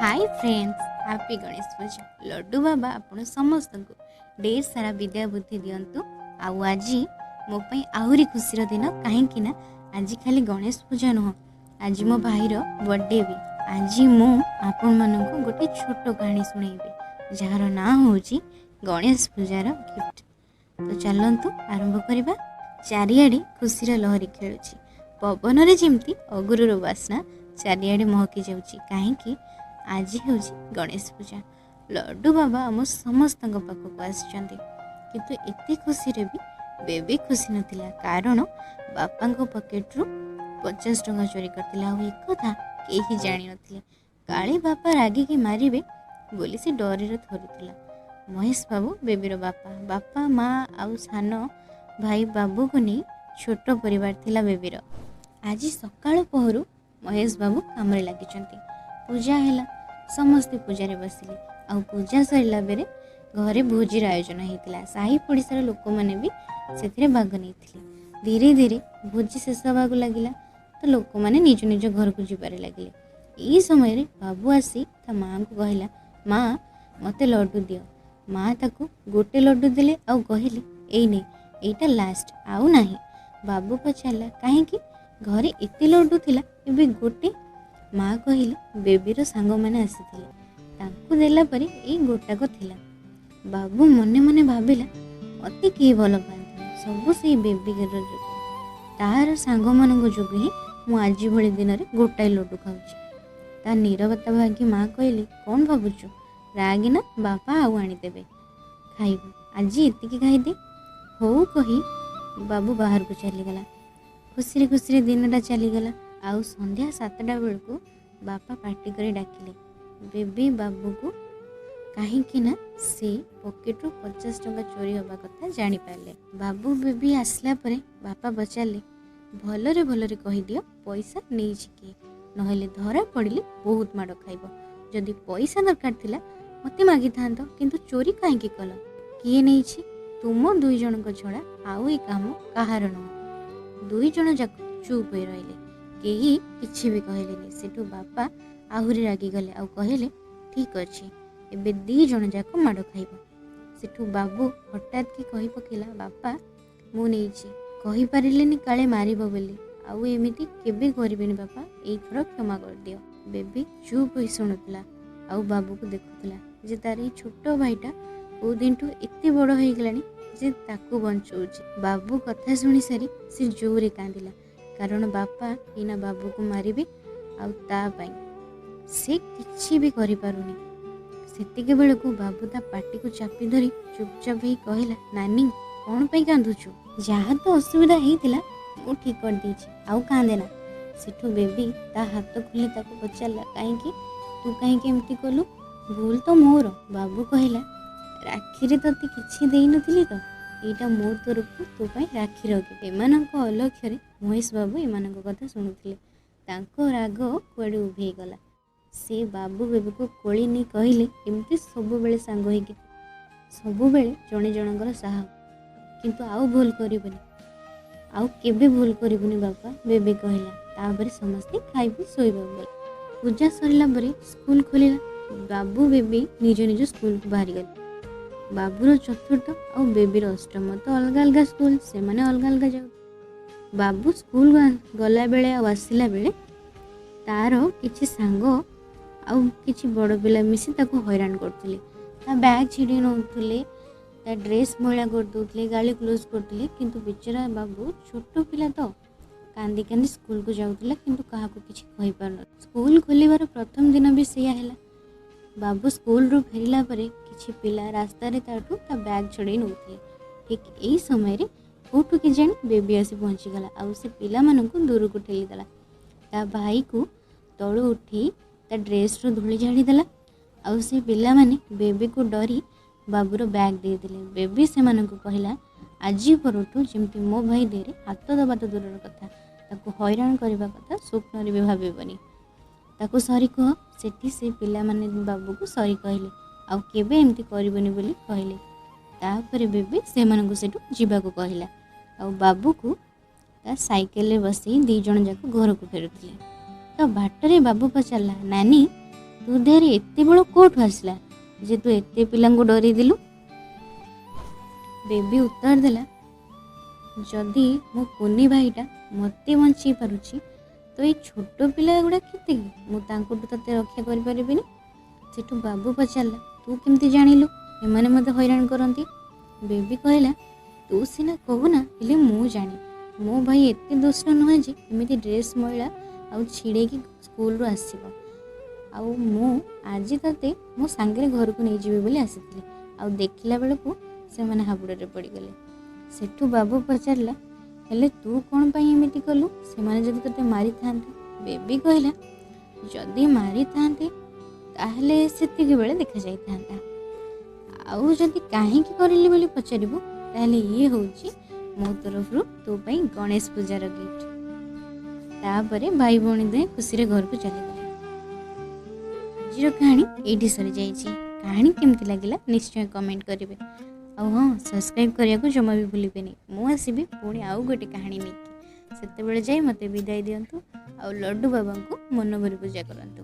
Hi friends, happy Ganesh Puja. Laddu ବାବା ଆପଣ ସମସ୍ତଙ୍କୁ ଢେର ସାରା ବିଦ୍ୟା ବୁଦ୍ଧି ଦିଅନ୍ତୁ। ଆଉ ଆଜି ମୋ ପାଇଁ ଆହୁରି ଖୁସିର ଦିନ, କାହିଁକି ନା ଆଜି ଖାଲି ଗଣେଶ ପୂଜା ନୁହଁ, ଆଜି ମୋ ଭାଇର ବର୍ଥଡେ ବି। ଆଜି ମୁଁ ଆପଣମାନଙ୍କୁ ଗୋଟେ ଛୋଟ କାହାଣୀ ଶୁଣେଇବି, ଯାହାର ନାଁ ହେଉଛି ଗଣେଶ ପୂଜାର ଗିଫ୍ଟ। ତ ଚାଲନ୍ତୁ ଆରମ୍ଭ କରିବା। ଚାରିଆଡ଼େ ଖୁସିର ଲହରୀ ଖେଳୁଛି, ପବନରେ ଯେମିତି ଅଗୁରର ବାସ୍ନା ଚାରିଆଡ଼େ ମହକି ଯାଉଛି, କାହିଁକି ଆଜି ହେଉଛି ଗଣେଶ ପୂଜା। ଲଡ଼ୁ ବାବା ଆମ ସମସ୍ତଙ୍କ ପାଖକୁ ଆସିଛନ୍ତି। କିନ୍ତୁ ଏତେ ଖୁସିରେ ବି ବେବି ଖୁସି ନଥିଲା, କାରଣ ବାପାଙ୍କ ପକେଟରୁ 50 ଟଙ୍କା ଚୋରି କରିଥିଲା, ଆଉ ଏକଥା କେହି ଜାଣିନଥିଲେ। କାଳେ ବାପା ରାଗିକି ମାରିବେ ବୋଲି ସେ ଡରରେ ଥରୁଥିଲା। ମହେଶ ବାବୁ ବେବିର ବାପା, ବାପା ମା ଆଉ ସାନ ଭାଇ ବାବୁକୁ ନେଇ ଛୋଟ ପରିବାର ଥିଲା ବେବିର। ଆଜି ସକାଳ ପହରୁ ମହେଶ ବାବୁ କାମରେ ଲାଗିଛନ୍ତି। ପୂଜା ହେଲା, ସମସ୍ତେ ପୂଜାରେ ବସିଲେ, ଆଉ ପୂଜା ସରିଲା ପରେ ଘରେ ଭୋଜିର ଆୟୋଜନ ହେଇଥିଲା। ସାହି ପଡ଼ିଶାର ଲୋକମାନେ ବି ସେଥିରେ ଭାଗ ନେଇଥିଲେ। ଧୀରେ ଧୀରେ ଭୋଜି ଶେଷ ହେବାକୁ ଲାଗିଲା, ତ ଲୋକମାନେ ନିଜ ନିଜ ଘରକୁ ଯିବାରେ ଲାଗିଲେ। ଏଇ ସମୟରେ ବାବୁ ଆସି ତା ମାଆଙ୍କୁ କହିଲା, ମା, ମୋତେ ଲଡ଼ୁ ଦିଅ। ମା ତାକୁ ଗୋଟେ ଲଡ଼ୁ ଦେଲେ ଆଉ କହିଲେ, ଏଇ ନେ, ଏଇଟା ଲାଷ୍ଟ, ଆଉ ନାହିଁ। ବାବୁ ପଚାରିଲା, କାହିଁକି? ଘରେ ଏତେ ଲଡ଼ୁ ଥିଲା, ଏବେ ଗୋଟେ? ମା କହିଲେ, ବେବିର ସାଙ୍ଗମାନେ ଆସିଥିଲେ, ତାଙ୍କୁ ଦେଲା ପରେ ଏଇ ଗୋଟାକ ଥିଲା। ବାବୁ ମନେ ମନେ ଭାବିଲା, ମୋତେ କେହି ଭଲ ପାଆନ୍ତିନି, ସବୁ ସେଇ ବେବିର ଯୋଗୁଁ, ତାହାର ସାଙ୍ଗମାନଙ୍କ ଯୋଗୁଁ ହିଁ ମୁଁ ଆଜି ଭଳି ଦିନରେ ଗୋଟାଏ ଲଡ଼ୁ ଖାଉଛି। ତା ନୀରବତା ଭାଙ୍ଗି ମା କହିଲେ, କ'ଣ ଭାବୁଛୁ? ରାଗିନା, ବାପା ଆଉ ଆଣିଦେବେ, ଖାଇବୁ। ଆଜି ଏତିକି ଖାଇଦେ। ହଉ କହି ବାବୁ ବାହାରକୁ ଚାଲିଗଲା। ଖୁସିରେ ଖୁସିରେ ଦିନଟା ଚାଲିଗଲା। ଆଉ ସନ୍ଧ୍ୟା 7ଟା ବେଳକୁ ବାପା ପାଟି କରି ଡାକିଲେ ବେବି ବାବୁକୁ, କାହିଁକି ନା ସେ ପକେଟରୁ 50 ଟଙ୍କା ଚୋରି ହେବା କଥା ଜାଣିପାରିଲେ। ବାବୁ ବେବି ଆସିଲା ପରେ ବାପା ପଚାରିଲେ, ଭଲରେ ଭଲରେ କହିଦିଅ ପଇସା ନେଇଛି କିଏ, ନହେଲେ ଧରା ପଡ଼ିଲେ ବହୁତ ମାଡ଼ ଖାଇବ। ଯଦି ପଇସା ଦରକାର ଥିଲା ମୋତେ ମାଗିଥାନ୍ତ, କିନ୍ତୁ ଚୋରି କାହିଁକି କଲ? କିଏ ନେଇଛି? ତୁମ ଦୁଇ ଜଣଙ୍କ ଛଡ଼ା ଆଉ ଏ କାମ କାହାର ନୁହଁ। ଦୁଇ ଜଣ ଯାକ ଚୁପ୍ ହୋଇ ରହିଲେ, କେହି କିଛି ବି କହିଲେନି। ସେଠୁ ବାପା ଆହୁରି ରାଗିଗଲେ ଆଉ କହିଲେ, ଠିକ୍ ଅଛି, ଏବେ ଦୁଇ ଜଣ ଯାକ ମାଡ଼ ଖାଇବ। ସେଠୁ ବାବୁ ହଠାତ୍ କି କହି ପକେଇଲା, ବାପା, ମୁଁ ନେଇଛି। କହିପାରିଲେନି କାଳେ ମାରିବ ବୋଲି। ଆଉ ଏମିତି କେବେ କରିବେନି ବାପା, ଏଇଥର କ୍ଷମା କରିଦିଅ। ବେବି ଚୁପ୍ ହୋଇ ଶୁଣୁଥିଲା ଆଉ ବାବୁକୁ ଦେଖୁଥିଲା ଯେ ତାର ଏଇ ଛୋଟ ଭାଇଟା କୋଉ ଦିନଠୁ ଏତେ ବଡ଼ ହେଇଗଲାଣି ଯେ ତାକୁ ବଞ୍ଚଉଛି। ବାବୁ କଥା ଶୁଣି ସାରି ସେ ଜୋରେ କାନ୍ଦିଲା, କାରଣ ବାପା ଏଇନା ବାବୁକୁ ମାରିବେ, ଆଉ ତା ପାଇଁ ସେ କିଛି ବି କରିପାରୁନି। ସେତିକି ବେଳକୁ ବାବୁ ତା ପାଟିକୁ ଚାପି ଧରି ଚୁପଚାପ ହେଇ କହିଲା, ନାନୀ, କ'ଣ ପାଇଁ କାନ୍ଦୁଛୁ? ଯାହା ତ ଅସୁବିଧା ହେଇଥିଲା ମୁଁ ଠିକ୍ କରିଦେଇଛି, ଆଉ କାନ୍ଦେନା। ସେଠୁ ବେବି ତା ହାତ ଖୋଲି ତାକୁ ପଚାରିଲା, କାହିଁକି, ତୁ କାହିଁକି ଏମିତି କଲୁ? ଭୁଲ ତ ମୋର। ବାବୁ କହିଲା, ରାକ୍ଷୀରେ ତୋତେ କିଛି ଦେଇନଥିଲି ତ, ଏଇଟା ମୋ ତରଫରୁ ତୋ ପାଇଁ ରାକ୍ଷୀର ଗିଫ୍ଟ। ଏମାନଙ୍କ ଅଲକ୍ଷ୍ୟରେ ମହେଶ ବାବୁ ଏମାନଙ୍କ କଥା ଶୁଣୁଥିଲେ। ତାଙ୍କ ରାଗ କୁଆଡ଼େ ଉଭେଇଗଲା। ସେ ବାବୁ ବେବିକୁ କୋଳି ନେଇ କହିଲେ, ଏମିତି ସବୁବେଳେ ସାଙ୍ଗ ହେଇକି ସବୁବେଳେ ଜଣେ ଜଣଙ୍କର ସାହା, କିନ୍ତୁ ଆଉ ଭୁଲ କରିବୁନି, ଆଉ କେବେ ଭୁଲ କରିବୁନି ବାପା, ବେବି କହିଲା। ତାପରେ ସମସ୍ତେ ଖାଇକି ଶୋଇବାକୁ ଗଲେ। ପୂଜା ସରିଲା ପରେ ସ୍କୁଲ ଖୋଲିଲା। ବାବୁ ବେବି ନିଜ ନିଜ ସ୍କୁଲକୁ ବାହାରିଗଲେ। ବାବୁର ଚତୁର୍ଥ ଆଉ ବେବିର ଅଷ୍ଟମ, ତ ଅଲଗା ଅଲଗା ସ୍କୁଲ, ସେମାନେ ଅଲଗା ଅଲଗା ଯାଉ। ବାବୁ ସ୍କୁଲ ଗଲାବେଳେ ଆଉ ଆସିଲା ବେଳେ ତାର କିଛି ସାଙ୍ଗ ଆଉ କିଛି ବଡ଼ ପିଲା ମିଶି ତାକୁ ହଇରାଣ କରୁଥିଲେ। ତା ବ୍ୟାଗ୍ ଛିଡ଼େଇ ନେଉଥିଲେ, ତା ଡ୍ରେସ୍ ମଇଳା କରିଦେଉଥିଲେ, ଗାଳି ଗୁଲଜ କରୁଥିଲେ। କିନ୍ତୁ ବିଚରା ବାବୁ ଛୋଟ ପିଲା ତ କାନ୍ଦି କାନ୍ଦି ସ୍କୁଲକୁ ଯାଉଥିଲା, କିନ୍ତୁ କାହାକୁ କିଛି କହିପାରୁନଥିଲା। ସ୍କୁଲ ଖୋଲିବାର ପ୍ରଥମ ଦିନ ବି ସେଇଆ ହେଲା। ବାବୁ ସ୍କୁଲରୁ ଫେରିଲା ପରେ କିଛି ପିଲା ରାସ୍ତାରେ ତାଠୁ ତା ବ୍ୟାଗ୍ ଛଡ଼େଇ ନେଉଥିଲେ। ଠିକ୍ ଏଇ ସମୟରେ କେଉଁଠୁ କେଜାଣି ବେବି ଆସି ପହଞ୍ଚିଗଲା ଆଉ ସେ ପିଲାମାନଙ୍କୁ ଦୂରକୁ ଠେଲିଦେଲା। ତା ଭାଇକୁ ତଳୁ ଉଠେଇ ତା ଡ୍ରେସ୍ରୁ ଧୂଳି ଝାଡ଼ିଦେଲା, ଆଉ ସେ ପିଲାମାନେ ବେବିକୁ ଡରି ବାବୁର ବ୍ୟାଗ୍ ଦେଇଦେଲେ। ବେବି ସେମାନଙ୍କୁ କହିଲା, ଆଜି ପରଠୁ ଯେମିତି ମୋ ଭାଇ ଦେହରେ ହାତ ଦେବା ତ ଦୂରର କଥା, ତାକୁ ହଇରାଣ କରିବା କଥା ସ୍ୱପ୍ନରେ ବି ଭାବିବନି। ତାକୁ ସରି କୁହ। ସେଠି ସେ ପିଲାମାନେ ବାବୁକୁ ସରି କହିଲେ ଆଉ କେବେ ଏମିତି କରିବନି ବୋଲି କହିଲେ। ତାପରେ ବେବି ସେମାନଙ୍କୁ ସେଠୁ ଯିବାକୁ କହିଲା ଆଉ ବାବୁକୁ ତା ସାଇକେଲରେ ବସେଇ ଦୁଇ ଜଣ ଯାକ ଘରକୁ ଫେରୁଥିଲେ। ତ ବାଟରେ ବାବୁ ପଚାରିଲା, ନାନୀ, ତୋ ଦେହରେ ଏତେ ବଳ କୋଉଠୁ ଆସିଲା ଯେ ତୁ ଏତେ ପିଲାଙ୍କୁ ଡରେଇ ଦେଲୁ? ବେବି ଉତ୍ତର ଦେଲା, ଯଦି ମୋ କୁନି ଭାଇଟା ମୋତେ ବଞ୍ଚେଇ ପାରୁଛି ତ ଏଇ ଛୋଟ ପିଲା ଗୁଡ଼ା କେତିକି, ମୁଁ ତାଙ୍କଠୁ ତୋତେ ରକ୍ଷା କରିପାରିବିନି? ସେଠୁ ବାବୁ ପଚାରିଲା, ତୁ କେମିତି ଜାଣିଲୁ ଏମାନେ ମୋତେ ହଇରାଣ କରନ୍ତି? ବେବି କହିଲା, ତୁ ସିନା କହୁନା, ହେଲେ ମୁଁ ଜାଣେ। ମୋ ଭାଇ ଏତେ ଦୁଷ୍ଟ ନୁହେଁ ଯେ ଏମିତି ଡ୍ରେସ୍ ମଇଳା ଆଉ ଛିଡ଼େଇକି ସ୍କୁଲରୁ ଆସିବ। ଆଉ ମୁଁ ଆଜି ତୋତେ ମୋ ସାଙ୍ଗରେ ଘରକୁ ନେଇଯିବି ବୋଲି ଆସିଥିଲି, ଆଉ ଦେଖିଲା ବେଳକୁ ସେମାନେ ହାବୁଡ଼ରେ ପଡ଼ିଗଲେ। ସେଠୁ ବାବୁ ପଚାରିଲା, ହେଲେ ତୁ କ'ଣ ପାଇଁ ଏମିତି କଲୁ? ସେମାନେ ଯଦି ତୋତେ ମାରିଥାନ୍ତେ? ବେବି କହିଲା, ଯଦି ମାରିଥାନ୍ତେ ତାହେଲେ ସେତିକି ବେଳେ ଦେଖାଯାଇଥାନ୍ତା, ଆଉ ଯଦି କାହିଁକି କରିଲି ବୋଲି ପଚାରିବୁ ତାହେଲେ ଇଏ ହେଉଛି ମୋ ତରଫରୁ ତୋ ପାଇଁ ଗଣେଶ ପୂଜାର ଗିଫ୍ଟ। ତାପରେ ଭାଇ ଭଉଣୀ ଦୁହେଁ ଖୁସିରେ ଘରକୁ ଚାଲିଗଲେ। ଆଜିର କାହାଣୀ ଏଇଠି ସରିଯାଇଛି। କାହାଣୀ କେମିତି ଲାଗିଲା ନିଶ୍ଚୟ କମେଣ୍ଟ କରିବେ, ଆଉ ହଁ, ସବସ୍କ୍ରାଇବ୍ କରିବାକୁ ଜମା ବି ଭୁଲିବେନି। ମୁଁ ଆସିବି ପୁଣି ଆଉ ଗୋଟେ କାହାଣୀ ନେଇକି। ସେତେବେଳେ ଯାଇ ମୋତେ ବିଦାୟ ଦିଅନ୍ତୁ, ଆଉ ଲଡ଼ୁ ବାବାଙ୍କୁ ମନ ଭରି ପୂଜା କରନ୍ତୁ।